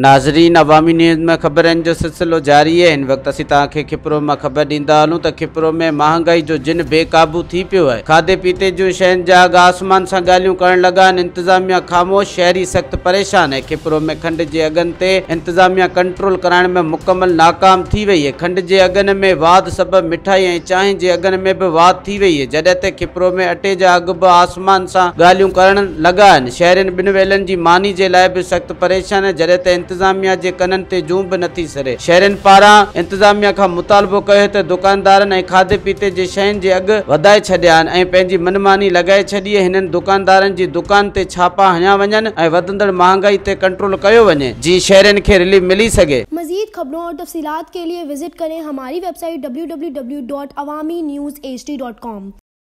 ناظرين عوامي نيوز ۾ خبرن جو سلسلو جاري آهي هن وقت اسين توهان کي کپرو مان خبر ڏيندا هلون ته کپرو ۾ مهانگائي جو جن بي قابو ٿي پيو آهي کاڌي پيتي جون شين جا اگهه آسمان سان ڳالهيون ڪرڻ لڳا آهن انتظاميا خاموش شهري سخت پريشان آهي کپرو ۾ کنڊ جي اگهن تي انتظاميا ڪنٽرول ڪرائڻ ۾ مڪمل ناڪام ٿي وئي آهي کنڊ جي اگهن ۾ واڌ سبب مٺائي ۽ چانهه جي اگهن ۾ به واڌ ٿي وئي آهي جڏهن ته کپرو ۾ اٽي جا اگهه به آسمان سان ڳالهيون ڪرڻ لڳا آهن شهرين ٻن ويلن جي ماني جي لاء به سخت پريشان آهن جڏهن ته انتظاميا جي ڪنن تي جون به نٿي سري. شهرين پاران انتظاميا کان مطالبو ڪيو ته دڪاندارن ۽ کاڌي پيتي جي شين جي اگهه وڌائي ڇڏيا آهن ۽ پنهنجي من ماني لڳائي ڇڏي هنن دڪاندارن جي دڪان تي ڇاپا هنيا وڃن ۽ وڌندڙ مهانگائي تي ڪنٽرول ڪيو وڃي جيئن شهرين کي رليف ملي سگهي. مزيد خبرون اور تفصيلات کے لئے وزٽ ڪرين ھماري ويب سائيٽ www.awamiNewsHD.com.